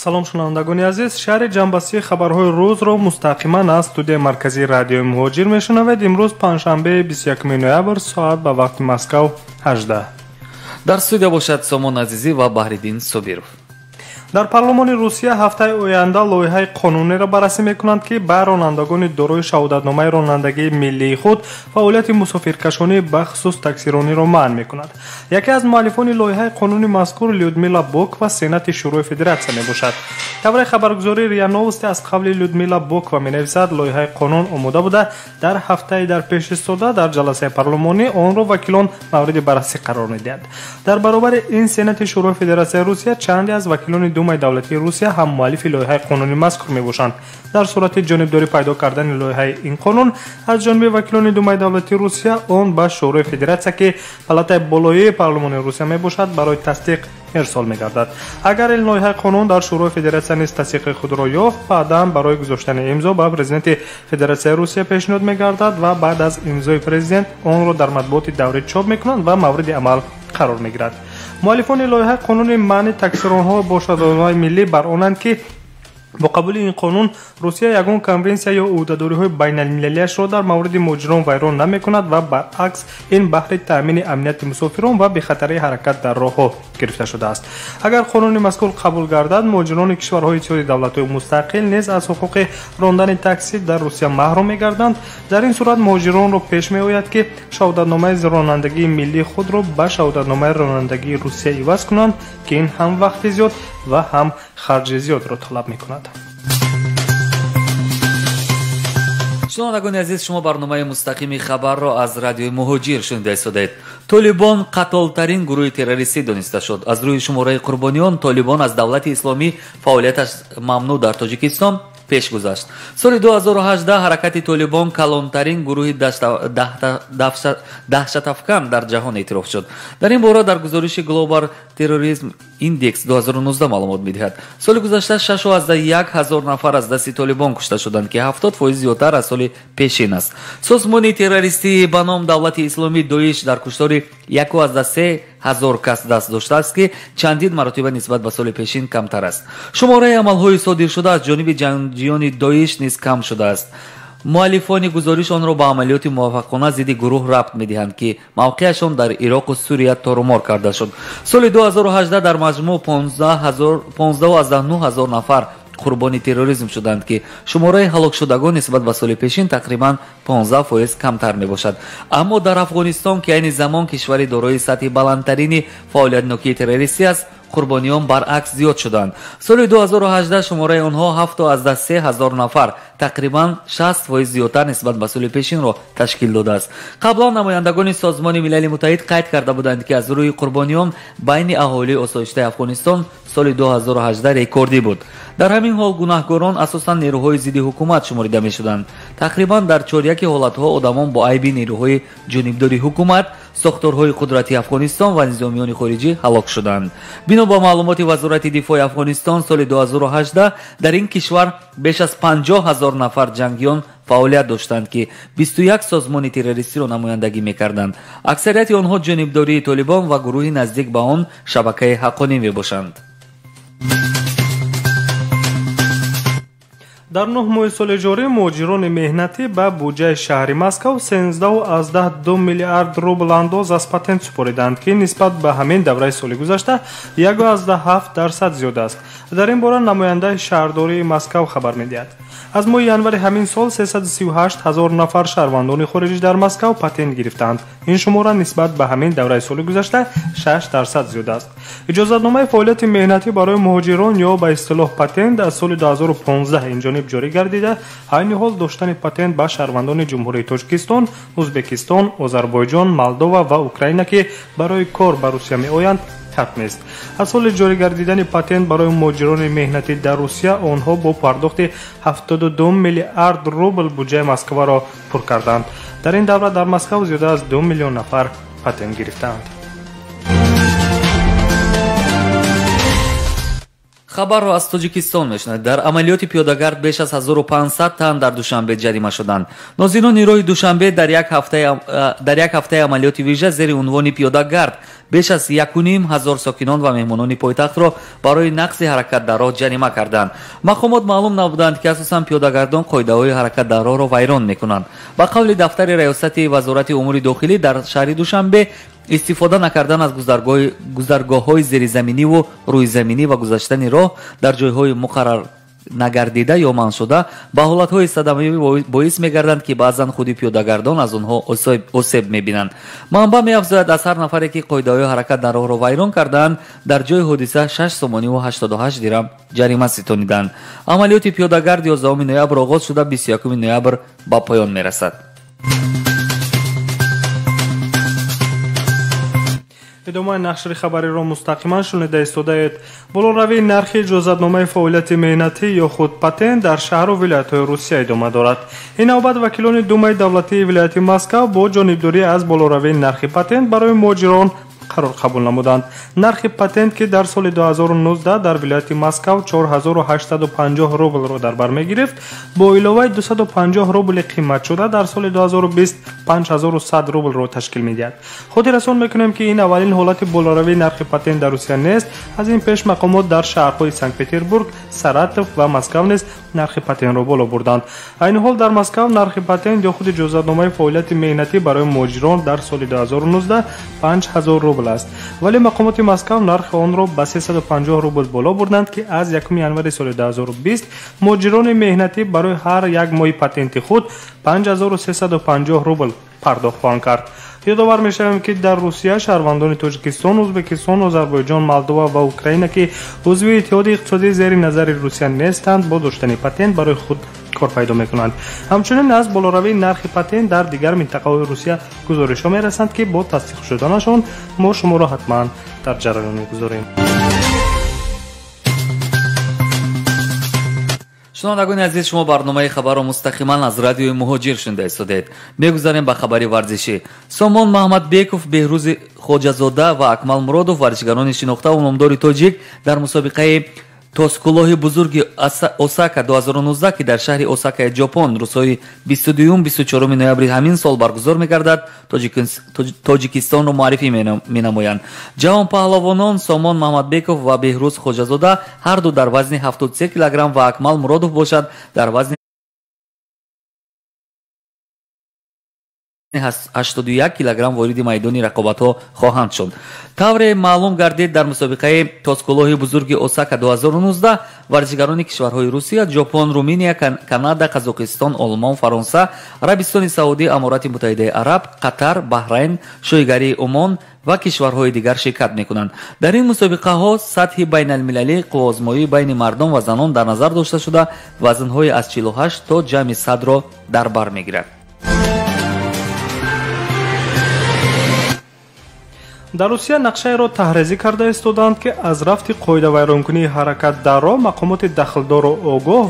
Салом, шунавандагони азиз. Шаҳри ҷамъбастии хабарҳои рӯзро мустақиман аз студияи марказии радиои Муҳоҷир мешунавед. Имрӯз панҷшанбе, 21 ноябр, соат ба вақти Москав 18. Дар студия бошад Сомон Азизӣ ва Баҳриддин Собиров. Дар парлумони Русия ҳафтаи оянда лоиҳаи қонуниро баррасӣ мекунанд, ки ба ронандагони дорои шаҳодатномаи ронандагии миллии худ фаъолияти мусофиркашонӣ, бахусус таксирониро манъ мекунад. Яке аз муаллифони лоиҳаи қонуни мазкур Людмила Бокова, Сенати Шӯрои Федератсия мебошад. Тавре хабаргузории РИА Новости аз қавли Людмила Бокова менависад, лоиҳаи қонун омода буда, дар ҳафтаи дар пеш истода дар ҷаласаи парлумонӣ онро вакилон мавриди баррасӣ қарор медиҳанд. Дар баробари ин Сенати Шӯрои Федератсияи Русия чанде аз вакилони Думаи давлатии Русия ҳам муаллифи лоиҳаи қонуни мазкур мебошанд. Дар сурати ҷонибдорӣ пайдо кардани лоиҳаи ин қонун аз ҷониби вакилони Думаи давлатии Русия, он ба Шӯрои Федератсия, ки палатаи болоии парлумони Русия мебошад, барои тасдиқ ирсол мегардад. Агар ин лоиҳаи қонун дар Шӯрои Федератсия низ тасдиқи худро ёфт, баъдан барои гузоштани имзо ба президенти Федератсияи Русия пешниҳод мегардад ва баъд аз имзои президент онро дар матбуоти даврӣ чоп мекунанд ва мавриди амал қарор мегирад. Муаллифони лоиҳаи қонуни манъи таксиронҳо бо шаҳодатномаи миллӣ бар онанд, ки бо қабули ин қонун Русия ягон конвенсия ё ӯҳдадориҳои байналмилалиашро дар мавриди муҳоҷирон вайрон намекунад ва баръакс ин баҳри таъмини амнияти мусофирон ва бехатарии ҳаракат дар роҳҳо гирифта шудааст. Агар қонуни мазкур қабул гардад, муҳоҷирони кишварҳои Иттиҳоди давлатҳои мустақил низ аз ҳуқуқи рондани такси дар Русия маҳрум мегарданд. Дар ин сурат муҳоҷиронро пеш меояд, ки шаҳодатномаи ронандагии миллии худро ба шаҳодатномаи ронандагии Русия иваз кунанд, ки ин ҳам вақти зиёд ва ҳам харҷи зиёдро талаб мекунад. Шунавандагони азиз, шумо барномаи мустақими хабарро аз радиои Муҳоҷир шунида истодаед. Толибон қатолтарин гурӯҳи террористӣ дониста шуд. Аз рӯи шумораи қурбониён Толибон аз давлати исломӣ фаъолияташ мамнӯъ дар Тоҷикистон пеш гузашт. Соли 2018 ҳаракати Толибон калонтарин гурӯҳи даҳшатафкан дар ҷаҳон эътироф шуд. Дар ин бора дар гузориши Global Terrorism Index 2019 маълумот медиҳад. Соли гузашта 6,1 ҳазор нафар аз дасти Толибон кушта шуданд, ки 70% зиёдтар аз соли пешин аст. Созмони террористии ба ном Давлати Исломӣ Доиш дар куштори 1,3 ҳазор кас даст доштааст, ки чандин маротиба нисбат ба соли пешин камтар аст. Шумораи амалҳои содиршуда аз ҷониби ҷангҷиёни Доиш низ кам шудааст. Муаллифони гузориш онро ба амалиёти муваффақона зидди гурӯҳ рабт медиҳанд, ки мавқеашон дар Ироқу Сурия торумор карда шуд. Соли 2018 дар маҷмӯъ 15,9 ҳазор нафар қурбони терроризм шуданд, ки шумораи ҳалокшудагон нисбат ба соли пешин тақрибан 15% камтар мебошад. Аммо дар Афғонистон, ки айни замон кишвари дорои сатҳи баландтарини фаъолиятнокии террористӣ аст, қурбониён баръакс зиёд шуданд. Соли 2018 шумораи онҳо 7,3 ҳазор нафар, тақрибан 60% зиёдтар нисбат ба соли пешинро ташкил додааст. Қаблан намояндагони Созмони Милали Муттаҳид қайд карда буданд, ки аз рӯи қурбониён байни аҳолии осоиштаи Афғонистон соли 2018 рекордӣ буд. Дар ҳамин ҳол гунаҳкорон асосан нерӯҳои зидди ҳукумат шуморида мешуданд. Тақрибан дар чоряки ҳолатҳо одамон бо айби нерӯҳои ҷонибдори ҳукумат, сохторҳои қудрати Афғонистон ва низомиёни хориҷӣ ҳалок шуданд. Бино ба маълумоти Вазорати дифои Афғонистон, соли 2018 дар ин кишвар беш аз 50 ҳазор нафар ҷангиён фаъолият доштанд, ки 21 созмони террористиро намояндагӣ мекарданд. Аксарияти онҳо ҷонибдории Толибон ва гурӯҳи наздик ба он шабакаи ҳаққонӣ мебошанд. Дар 9 моҳи соли ҷорӣ муҳоҷирони меҳнатӣ ба буҷаи шаҳри Москав 13,2 миллиард рубл андоз аз патент супориданд, ки нисбат ба ҳамин давраи соли гузашта 1,7% зиёд аст. Дар ин бора намояндаи шаҳрдории Москав хабар медиҳад. Аз моҳи январи ҳамин сол 338 ҳазор нафар шаҳрвандони хориҷӣ дар Москав патент гирифтаанд. Ин шумора нисбат ба ҳамин давраи соли гузашта 6% зиёд аст. Иҷозатномаи фаъолияти меҳнатӣ барои муҳоҷирон ё ба истилоҳ патент аз соли 2015 инҷониб ҷорӣ гардида, айни ҳол доштани патент ба шаҳрвандони Ҷумҳурии Тоҷикистон, Ӯзбекистон, Озарбойҷон, Молдова ва Украина, ки барои кор ба Русия меоянд, шарт нест. Аз соли ҷорӣ гардидани патент барои муҳоҷирони меҳнатӣ дар Русия онҳо бо пардохти 72 миллиард рубл буҷаи Москваро пур карданд. Дар ин давра дар Москав зиёда аз 2 миллион нафар патент гирифтаанд. Хабарро аз Тоҷикистон мешунавед. Дар амалиёти пиёдагард беш аз 1500 тан дар Душанбе ҷарима шуданд. Нозирони роҳи Душанбе дар як ҳафтаи амалиёти вижа зери унвони пиёдагард беш аз 1500 сокинон ва меҳмонони пойтахтро барои нақси ҳаракат дар роҳ ҷарима карданд. Мақомот маълум набуданд, ки асосан пиёдагардон қоидаҳои ҳаракат дар роҳро вайрон мекунанд. Ба қавли дафтари раёсати Вазорати умури дохилӣ дар шаҳри Душанбе истифода накардан аз гузаргоҳҳои зеризаминиву рӯйзаминӣ ва гузаштани роҳ дар ҷойҳои муқаррар нагардида ё манъшуда ба ҳолатҳои садамавӣ боис мегарданд, ки баъзан худи пиёдагардон аз онҳо осеб мебинанд. Манбаъ меафзояд, аз ҳар нафаре, ки қоидаҳои ҳаракат дар роҳро вайрон карданд, дар ҷои ҳодиса 6 сомониву 88 дирам ҷарима ситониданд. Амалиёти пиёдагард 11 ноябр оғоз шуда, 21 ноябр ба поён мерасад. Идомаи нашри хабариро мустақиман шунида истодаед. Болоравии нархи иҷозатномаи фаъолияти меҳнатӣ ё худ патент дар шаҳру вилоятҳои Русия идома дорад. Ин навбат вакилони Думаи давлатии вилояти Москав бо ҷонибдорӣ аз болоравии нархи патент барои муҳоҷирон қарор қабул намуданд. Нархи патент, ки дар соли 2019 дар вилояти Москав 4850 рублро дар бар мегирифт, бо иловаи 250 рубли қиматшуда дар соли 2020 5100 рублро ташкил медиҳад. Хотиррасон мекунем, ки ин аввалин ҳолати болоравии нархи патент дар Русия нест. Аз ин пеш мақомот дар шаҳрҳои Санкт-Петербург, Саратов ва Москав низ нархи патентро боло бурданд. Айни ҳол дар Москав нархи патент ё худ иҷозатномаи фаъолияти меҳнатӣ барои муҳоҷирон дар соли 2019 5000 рубл аст, вале мақомоти Москав нархи онро ба 350 рубл боло бурданд, ки аз 1 январи соли 2020 муҳоҷирони меҳнатӣ барои ҳар як моҳи патенти худ 5350 рубл пардохт хоҳанд кард. Ёдовар мешавем, ки дар Русия шаҳрвандони Тоҷикистон, Ӯзбекистон, Озарбойҷон, Молдова ва Украина, ки узви Иттиҳоди иқтисодии зери назари Русия нестанд, бо доштани патент барои худ кор пайдо мекунанд. Ҳамчунин аз болоравии нархи патент дар дигар минтақаҳои Русия гузоришҳо мерасанд, ки бо тасдиқ шуданашон мо шуморо ҳатман дар ҷараён мегузорем. Шунавандагони азиз, шумо барномаи хабарро мустақиман аз радиои Муҳоҷир шунида истодед. Мегузарем ба хабари варзишӣ. Сомон Маҳмадбеков, Беҳрӯзи Хоҷазода ва Акмал Муродов, варзишгарони шинохтаву номдори тоҷик, дар мусобиқаи тоскулоҳи бузурги Осака 2019, ки дар шаҳри Осакаи Ҷопон рӯзҳои 22-24 ноябри ҳамин сол баргузор мегардад, Тоҷикистонро муаррифӣ менамоянд. Ҷавонпаҳлавонон Сомон Маҳмадбеков ва Беҳрӯз Хоҷазода ҳарду дар вазни 73 килограмм ва Акмал Муродов бошад дар вазни 81 килограмм вориди майдони рақобатҳо хоҳанд шуд. Тавре маълум гардид, дар мусобиқаи тоскулоҳи бузурги Осака 2019 варзишгарони кишварҳои Русия, Ҷопон, Руминия, Канада, Қазоқистон, Олмон, Фаронса, Арабистони Саудӣ, Аморати Муттаҳидаи Араб, Қатар, Баҳрайн, Шоҳигарии Умон ва кишварҳои дигар ширкат мекунанд. Дар ин мусобиқаҳо сатҳи байналмилалӣ қувваозмоӣ байни мардон ва занон дар назар дошта шуда, вазнҳои аз 48 то ҷамъи 100-ро дар бар мегирад. Дар Русия нақшаеро таҳрезӣ карда истоданд, ки аз рафти қоидавайронкунии ҳаракат дар роҳ мақомоти дахлдорро огоҳ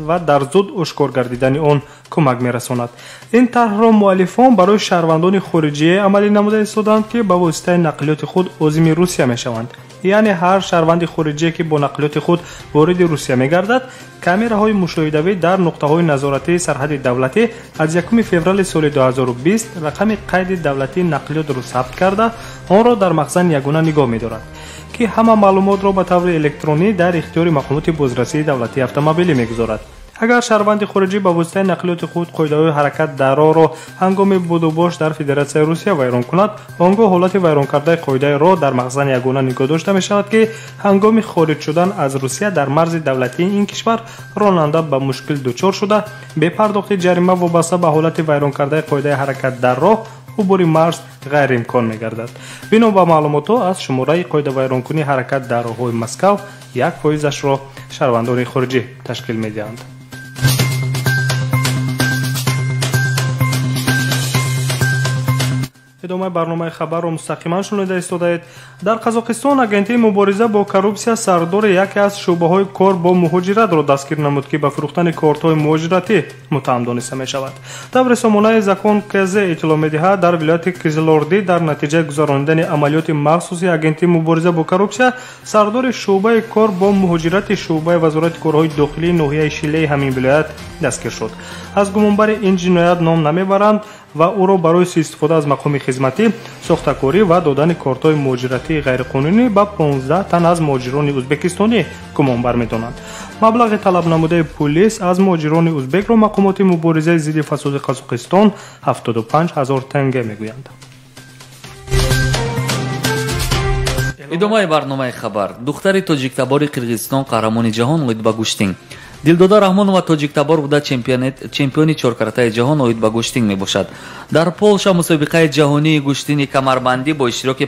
ва дар зуд ошкор гардидани он кӯмак мерасонад. Ин тарҳро муаллифон барои шаҳрвандони хориҷие амалӣ намуда истоданд, ки ба воситаи нақлиёти худ озими Русия мешаванд. Яъне ҳар шаҳрванди хориҷие, ки бо нақлиёти худ вориди Русия мегардад, камераҳои мушоҳидавӣ дар нуқтаҳои назоратии сарҳади давлатӣ аз 1 феврали соли 2020 рақами қайди давлатии нақлиётро сабт карда, онро дар махзан ягона нигоҳ медорад, ки ҳама маълумотро ба таври электронӣ дар ихтиёри мақомоти бозрасии давлатии автомобилӣ мегузорад. Агар шаҳрванди хориҷӣ ба воситаи нақлиёти худ қоидаҳои ҳаракат дар роҳро ҳангоми будубош дар Федератсияи Русия вайрон кунад, он гоҳ ҳолати вайронкардаи қоидаи роҳ дар махзан ягона нигоҳ дошта мешавад, ки ҳангоми хориҷ шудан аз Русия дар марзи давлатии ин кишвар ронанда ба мушкил дучор шуда, бепардохти ҷарима вобаста ба ҳолати вайронкардаи қоидаи ҳаракат дар роҳ убури марз ғайриимкон мегардад. Бино ба маълумотҳо, аз шумораи қоидавайронкунии ҳаракат дар роҳҳои Москав 1%-ашро шаҳрвандони хориҷӣ ташкил медиҳанд. Идомаи барномаи хабарро мустақиман шунида истодаед. Дар Қазоқистон агентии мубориза бо коррупсия сардори яке аз шӯъбаҳои кор бо муҳоҷиратро дастгир намуд, ки ба фурӯхтани кортҳои муҳоҷиратӣ муттаҳам дониста мешавад. Тавре сомонаи Закон КЗ иттилоъ медиҳад, дар вилояти Кизилордӣ дар натиҷаи гузаронидани амалиёти махсуси агентии мубориза бо коррупсия сардори шӯъбаи кор бо муҳоҷирати шӯъбаи вазорати корҳои дохилии ноҳияи Шилеи ҳамин вилоят дастгир шуд. Аз гумонбари ин ҷиноят ном намебаранд ва ӯро барои суистифода аз мақоми хизматӣ, сохтакорӣ ва додани кортҳои муҳоҷиратии ғайриқонунӣ ба 15 тан аз муҳоҷирони ӯзбекистонӣ гумонбар медонанд. Маблағи талабнамудаи пулис аз муҳоҷирони ӯзбекро мақомоти муборизаи зидди фасоди Қазоқистон 75 ҳазор тенге мегӯянд. Идомаи барномаи хабар. Духтари тоҷиктабори Қирғизистон қаҳрамони ҷаҳон оид ба гӯштинг. Дилдода Раҳмонова тоҷиктабор буда чемпиони чоркаратаи ҷаҳон оид ба гӯштинг мебошад. Дар Полша мусобиқаи ҷаҳонии гӯштини камарбандӣ бо иштироки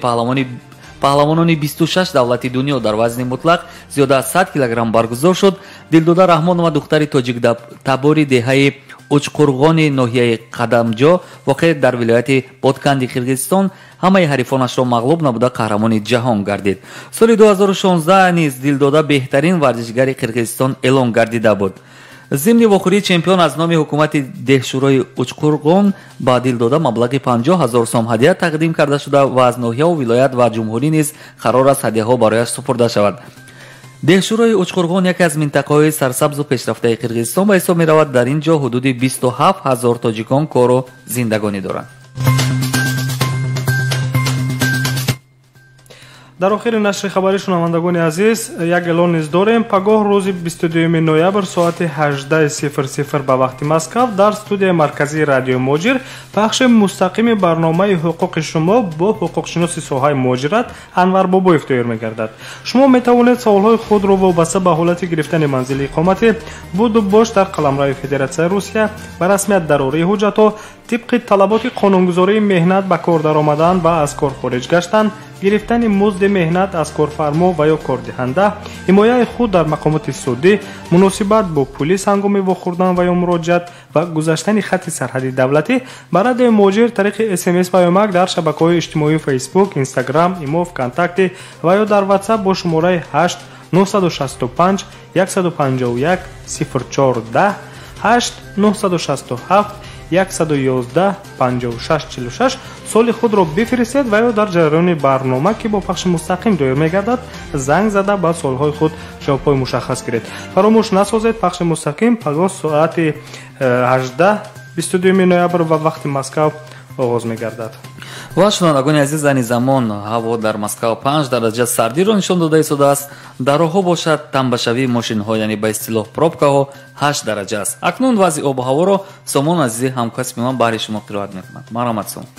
паҳлавонони 26 давлати дунё дар вазни мутлақ зиёда аз 100 килограмм баргузор шуд. Дилдода Раҳмонова духтари тоҷиктабори деҳаи Учқурғони ноҳияи Қадамҷо воқеъ дар вилояти Ботканди Қирғизистон ҳамаи ҳарифонашро мағлуб набуда қаҳрамони ҷаҳон гардид. Соли 2016 низ Дилдода беҳтарин варзишгари Қирғизистон эълон гардида буд. Зимни вохӯрии чемпион аз номи ҳукумати деҳшӯрои Учқурғон ба Дилдода маблағи 50 ҳазор сом ҳадия тақдим карда шуда ва аз ноҳияву вилоят ва ҷумҳурӣ низ қарор аст ҳадияҳо барояш супурда шавад. Деҳшӯрои Учқурғон яке аз минтақаҳои сарсабзу пешрафтаи Қирғизистон ба ҳисоб меравад. Дар ин ҷо ҳудуди 27 ҳазор тоҷикон кору зиндагонӣ доранд. Дар охири нашри хабари шунавандагони азиз як эълон низ дорем. Пагоҳ рӯзи 22 ноябр соати 18:00 ба вақти Москав дар студияи марказии радиои Муҳоҷир пахши мустақими барномаи ҳуқуқи шумо бо ҳуқуқшиноси соҳаи муҳоҷират Анвар Бобоев доир мегардад. Шумо метавонед саволҳои худро вобаста ба ҳолати гирифтани манзили иқоматӣ, буду бош дар қаламрави Федератсияи Русия, ба расмият дарории ҳуҷҷатҳо, тибқи талаботи қонунгузории меҳнат ба кор даромадан ва аз кор хориҷ гаштан, гирифтани музди меҳнат аз корфармо ва ё кордиҳанда, ҳимояи худ дар мақомоти судӣ, муносибат бо пулис ҳангоми вохӯрдан ва ё муроҷиат ва гузаштани хатти сарҳади давлатӣ ба радиои Муҳоҷир тариқи СМС паёмак дар шабакаҳои иҷтимоии Фейсбук, Инстаграм, Имо, ВКонтакте ва ё дар Ватсап бо шумораи 8 965 151 04 10 8 967 111 56 46 соли худро бифиристед ва ё дар ҷараёни барнома, ки бо пахши мустақим доир мегардад, занг зада ба суолҳои худ ҷавобҳои мушаххас гиред. Фаромӯш насозед, пахши мустақим пагоҳ соати 18 22 ноябр ва вақти Москав оғоз мегардад. Ва шунавандагони азиз, айни замон ҳаво дар Москав 5 дараҷа сардиро нишон дода истодааст. Дар роҳҳо бошад тамбашавии мошинҳо, яъне ба истилоҳ пробкаҳо 8 дараҷа аст. Акнун вазъи обу ҳаворо Сомон азизи ҳамкасби ман баҳри шумо қироат мекунад. Марҳамат, Сомон.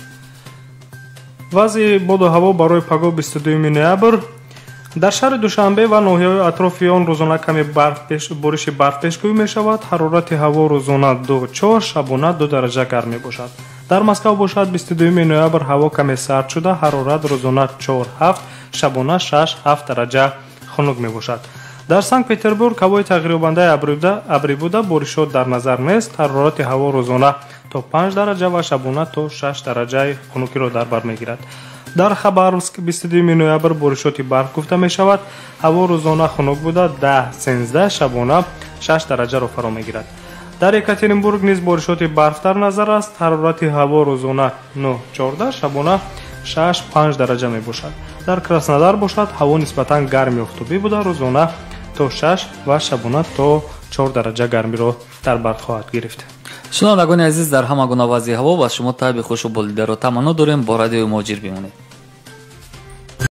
Вазъи боду ҳаво барои пагоҳ 22 ноябр дар шаҳри Душанбе ва ноҳияҳои атрофи он рӯзона каме бориши барф пешгӯӣ мешавад. Ҳарорати ҳаво рӯзона 2-4, шабона 2 дараҷа гарм мебошад. Дар Москав бошад 22 ноябр ҳаво каме сард шуда, ҳарорат рӯзона 4-7, шабона 6-7 дараҷа хунук мебошад. Дар Санкт-Петербург ҳавои тағйирёбандаи абрӣ буда, боришот дар назар нест. Ҳарорати ҳаво рӯзона то 5 дараҷа ва шабона то 6 дараҷаи хунукиро дар бар мегирад. Дар Хабаровск 22 ноябр боришоти барф гуфта мешавад. Ҳаво рӯзона хунук буда, 10-13, шабона 6 дараҷаро фаро мегирад. Дар Екатеринбург низ боришоти барф дар назар аст. Ҳарорати ҳаво рӯзона 9-14, шабона 6-5 дараҷа мебошад. Дар Краснодар бошад ҳаво нисбатан гарми офтобӣ буда, рӯзона то 6 ва шабона то 4 дараҷа гармиро дар бар хоҳад гирифт. Шунавандагони азиз, дар ҳама гуна вазъи ҳаво ба шумо таъби хушу болидаро таманно дорем. Бо радиои Муҳоҷир бимонед.